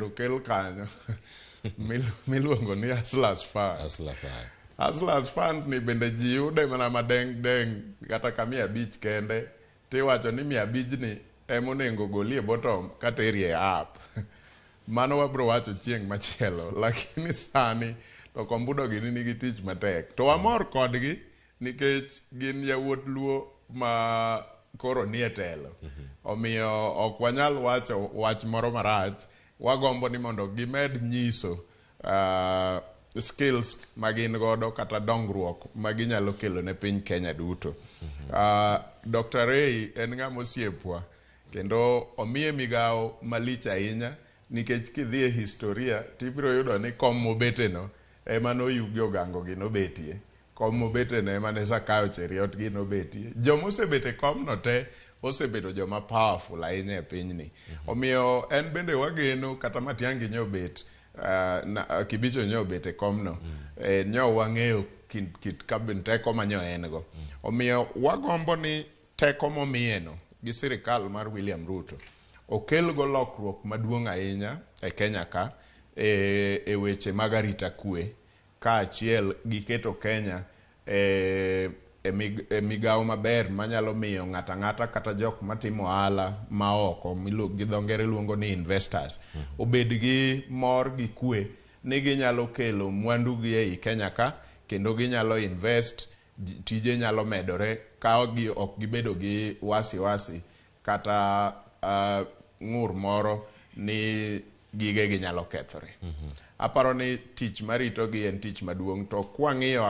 bende okel kanyo miluongo ni Hustlers Fund. Hustler Fund. Hustlers Fund ni bende ji yude mana madeng' deng' kata ka 500 kende, tiwacho ni 500 ni ema onego golie bottom katerie e up. Mano wabro wacho chieng' machielo, lakini sani to kombudo gini nigi tich matek. To wamor kodgi nikech gin yawuot Luo ma koro nie telo. Omiyo ok wanyal wacho wach moro marach. Wagombo ni mondo gimed nyiso skills ma gin godo kata dongruok ma ginyalo kelo ne piny Kenya duto. Dr. Ray en ng'ama osiepwa kendo omiye migawo malich ahinya, nikech kidhi e historia tibiro yudo ni kom mobeteno ema noyugi Ogango gi nobetie, kom mobeteno ema ne Zakayo Cheruiyot gi nobetie. Joma osebet e komno te osebedo joma powerful ahinya e pinyni. Omiyo en bende wageno kata Matiang'i nyobet Kibicho nyobet e komno, nyo wang'eyo kit kabin teko ma nyo en go. Omiyo wagombo ni teko momiyeno gi sirikal mar William Ruto okelgo lokruok maduong' ahinya e Kenya ka e weche mag arita kwe, kaachiel gi keto Kenya e migawo maber manyalo miyo ng'ato ang'ata kata jok matimo ohala ma oko gi dho ngere luongo ni investors obed gi mor gi kwe ni ginyalo kelo mwandu gi ei Kenya ka kendo ginyalo invest, tije nyalo medore ka gi ok gibedo gi wasiwasi kata ng'ur moro ni gige gi nyalo kethore. Aparo ni tich maritogi en tich maduong', to kwang'iyo